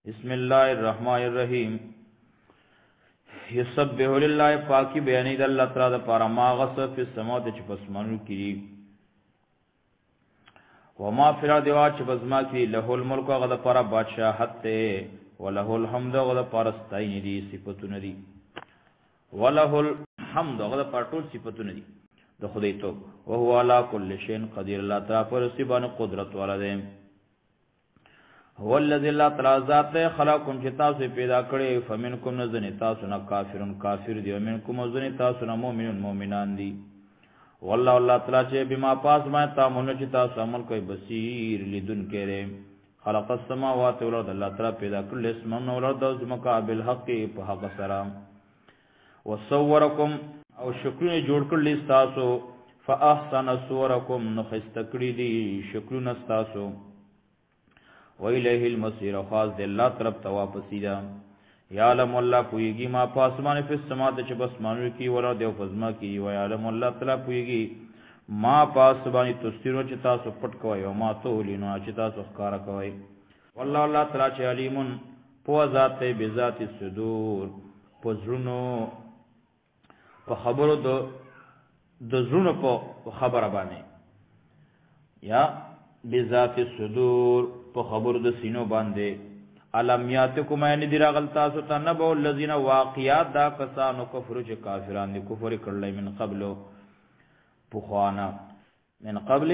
بسم الله الرحمن الرحیم. یسبح لله، پاکی بیانې د الله تعالی د پاره ما غص فی السماوات چې پسمانو کې، وما فی الارض چې بزما کې، له الملک هغه د پاره بادشاہت ته، وله الحمد هغه د پاره ستاینې دي، صفاتونه دي، وله الحمد هغه د پاره ټول صفاتونه دي د خدای توب، وهو علی کل شیء قدیر، الله تعالی پر سبحانه قدرت والا دی. هو الذی الله تعالی ذات خلقکم چې تاسو پیدا کړی، فمنکم نزن تاسو نه کافرون کافر دی، ومنکم نزن تاسو نه مؤمنون مؤمنان دي. والله الله تعالی چې بما پاس ما تامن چې تاسو عمل کوي بصیر لیدون کړي. خلق السماوات والارض، الله تعالی پیدا کړل اسمان او الارض زمکا بالحق په حق سره، وصورکم او شکلونه جوړ کړل تاسو، فاحسن صورکم نخست کړی دي شکلونه تاسو، وإلیه المصیر خاص دی الله طرف ته واپسی ده. یعلم الله پویږي ما په اسمان فی السماوات چې په اسمانونو کې ولا دی او په ځمکه کې، ویعلم الله تعالی پویږي ما په اسمان تستیرو چې تاسو پټ کوئ او ما تعلنو چې تاسو ښکاره کوئ. والله الله تعالی چې علیمون پوه ذات دی بذات الصدور، په زړونو په خبرو د زړونو په خبره باندې، یا بذات الصدور په خبرو د سینو باندې. الم یاتکم ان دی راغل تاسو ته نبو الذین واقعات دا کسانو کفر چې کافران دي کفر کړل من قبل پخوانا، من قبل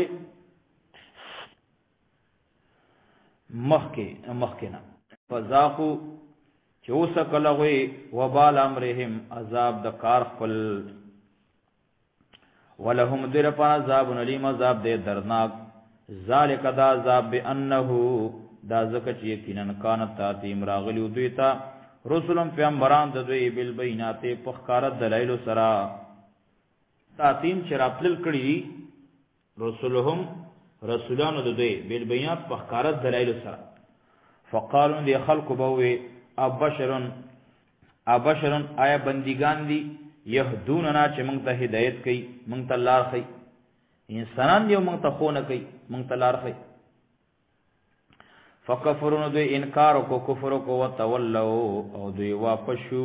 مخکې مخکنا، فذاقوا چې اوسه وی وبال امرهم عذاب د کار خپل، ولهم در په عذاب الیم عذاب دې درناک. ذالک دا عذاب بانه دا زکه چې یقینا کان تاتیم راغلی دوی ته رسولم پیغمبران د دوی بالبینات په ښکاره دلایل سره، تاتیم چې راتلل کړي رسولهم رسولانو د دوی بالبینات په ښکاره دلایل سره. فقالوا دی خلق بوي ابشرن ابشرن آیا بندگان دي يهدوننا چې مونږ ته هدایت کوي مونږ ته لار ښیي، انسانان دی مونږ ته خونه کوي مونږ ته لار ښیي. فکفرون دوی انکار کو کفر کو وتولوا او دوی واپس شو،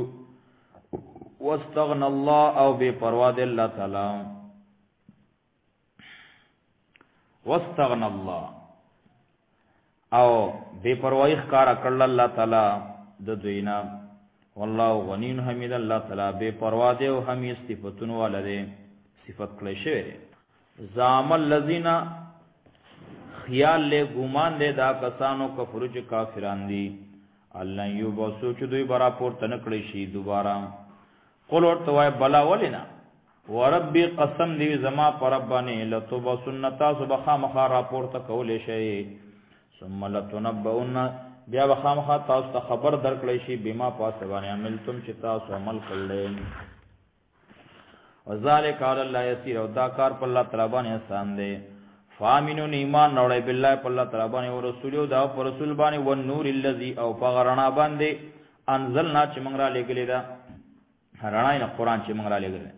واستغنى الله او بے پروا دی الله تعالی، واستغنى الله او بے پروايي ښکارا کړل الله تعالی د دوی نه. والله غنی حمید، الله تعالی بے پروا دی او حمید صفاتونو والا دی، صفت کړی شوی دی. زعم الذین خیال له ګمان له دا کسانو کفر چې کافران دي، الله یو بسو چې دوی برا پورته نکړي شي دوباره. قل ورته وای بلا ولینا وربي قسم دی زما پر رب باندې لتبسن تاسو به خامخا را پورته کولې شي، ثم لتنبؤن بیا به خامخا تاسو ته خبر درکړی شي بما پاس باندې عملتم چې تاسو عمل کړل. وذالک علی الله یسیر او دا کار په الله تعالی باندې آسان دی. فامنون ایمان راوړی بالله په الله تعالی باندې او رسول او دا پر رسول باندې والنور الذی او په رڼا باندې انزلنا چې موږ را لېږلې ده، رڼا یې قرآن چې موږ را لېږلې.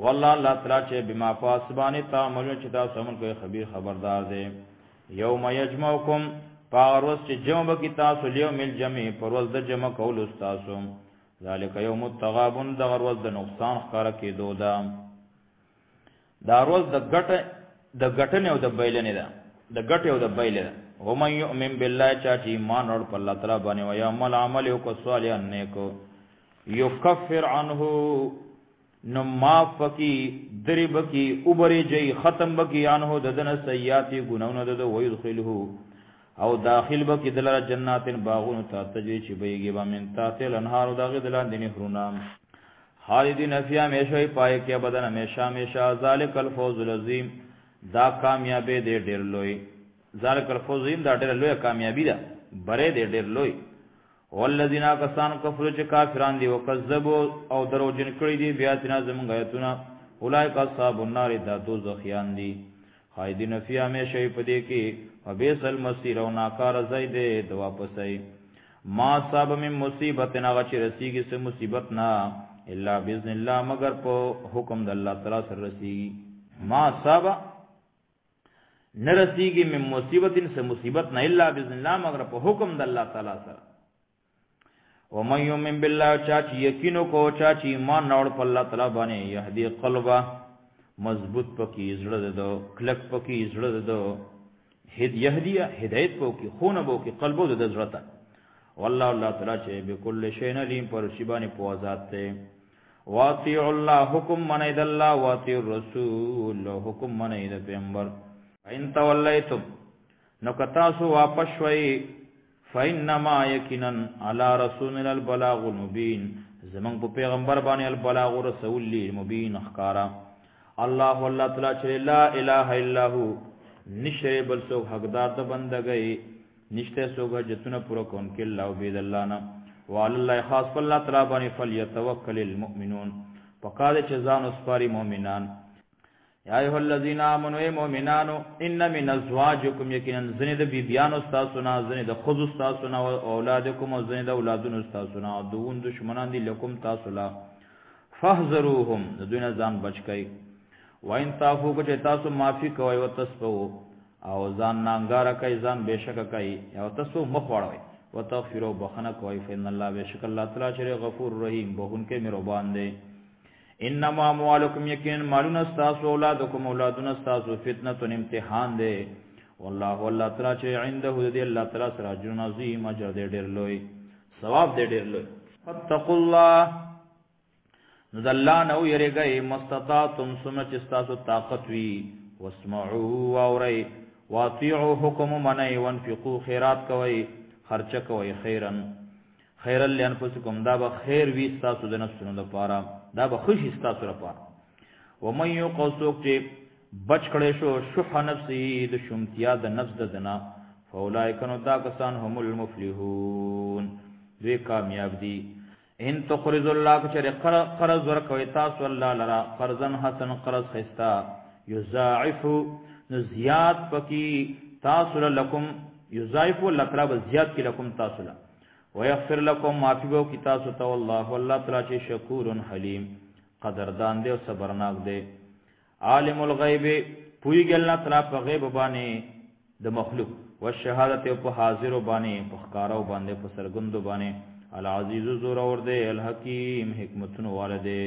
والله الله تعالی چې بما پاس باندې تعملون چې تاسو عمل کوئ خبیر خبردار دی. یوم یجمعکم په ورځ چې جمع به کړي تاسو لیوم الجمع پر ورځ د جمع کولو ستاسو، ذالک یوم التغابن دغه ورځ د نقصان ښکاره کېدو ده. دا ورځ د ګټه د ګټنې او د بایلنې ده، د ګټې او د بایلې ده. ومن یؤمن بالله چا چې ایمان راوړ په الله تعالی باندې ویعمل عمل یې وکړ صالحا نیک، یکفر عنه نو معاف پکی دری بکی اوبری جی ختم بکی عنه ددن سیئات ګناونه دد، ویدخله او داخل بکی دلر جنات باغونو ته تجری چې بهیږي به من تحت الانهار دغه دلاندې نهرونه، خالدین فیها همیشه پای کې ابداً همیشه همیشه. ذالک الفوز العظیم دا کامیابی دی ډیر لوی، ذالک الفوز العظیم دا ډیر لوی کامیابی ده، بری دی ډیر لوی. والذین کسان کفروا چې کافران دي وکذبوا او دروغجن کړي دي بیاتنا زمونږ آیتونه، اولئک اصحاب النار دا دوزخیان دي، خالدین فیها همیشه په دې کې، وبئس المصیر او ناکاره ځای دی د واپسۍ. ما اصاب من مصیبت هغه چې رسیږي څه مصیبت نه الا باذن الله مگر په حکم د الله تعالی سره رسیږي. ما اصاب نرسیږي من مصیبت څه مصیبت نه الا باذن الله، مگر په حکم د الله تعالی سره. ومن یؤمن بالله، چا چې یقین کو، چا چې ایمان راوړ په الله تعالی باندې، یهدی قلبه، مضبوط پکې زړه ده، کلک پکې زړه ده، یهدی هدایت پو کې خونه بو کې قلبو د زړه ته. والله الله تعالی چې بكل شیء علیم، پر شی باندې پوه ذات دی. واطیع الله، حکم منئ د الله، واطیع الرسول، حکم منئ د پیغمبر. فإن تولیتم، نو که تاسو واپس شوئ، فإنما یقینا علی رسولنا البلاغ المبین، زمونږ په پیغمبر باندې البلاغ رسول مبین ښکارا. الله الله تعالی چې لا اله الا هو، نشته بل څوک حقدار د بندګۍ، نشته څوک حاجتونه پوره کوونکی الله او بید الله نه. وعلى الله، خاص په الله تعالی باندې فلیتوکل المؤمنون، پکار چې ځان وسپاري مؤمنان. یا ایها الذین آمنوا، ای مؤمنانو، ان من ازواجکم، یقینا ځینې د بیبیانو ستاسو نه، ځینې د ښځو ستاسو نه، او اولادکم، او ځینې د اولادونو ستاسو نه، عدوون دشمنان دي لکم تاسو لا، فاحذروهم، د دوی نه ځان بچ کړئ. وان تعفو، که چې تاسو معافي کوئ، وتصفو، او ځان نانګاره کوئ، ځان بېشکه کوئ، او تاسو مخ واړوئ، وتغفروا، بخښنه کوئ، فإن الله، بېشک الله تعالی چې غفور رحیم، بخښونکی مهربان دی. انما اموالکم، یقینا مالونه ستاسو، اولادکم، اولادونه ستاسو، فتنه، امتحان دی. والله الله تعالی چې عنده، دی الله تعالی سره اجر عظیم، اجر دی ډېر لوی، ثواب دی ډېر لوی. فاتقوا الله، نو د الله نه ویریږئ، مستطعتم، څومره چې ستاسو طاقت وي، واسمعوا، واورئ، واطیعوا، حکم منئ، وانفقوا، خیرات کوئ، خرچه کوئ، خیرا، خیرا لانفسکم، دا به خیر وي ستاسو د نفسونو لپاره، دا به ښه شي ستاسو لپاره. ومن یوق، څوک چې بچ کړی شو شح نفسه، د شومتیا د نفس د دنا، فاولئک، نو دا کسان هم المفلحون، دوی کامیاب دي. ان تقرض الله، که چېرې قرض ورکوئ تاسو الله لره، قرضا حسن، قرض ښایسته، یضاعف، نو زیات پکې تاسو له، لکم، یضاعف، الله تعالی به زیات کړي لکم تاسو له، ویغفر لکم، معافي به وکړي تاسو ته. والله الله تعالی چې شکور حلیم، قدردان دی او صبرناک دی. عالم الغیب، پوهېږي الله تعالی په غیب باندې د مخلوق، والشهادت، او په حاضرو باندې، په ښکارو باندې، په څرګندو باندې. العزیز، زورور دی، الحکیم، حکمتونو والا دی.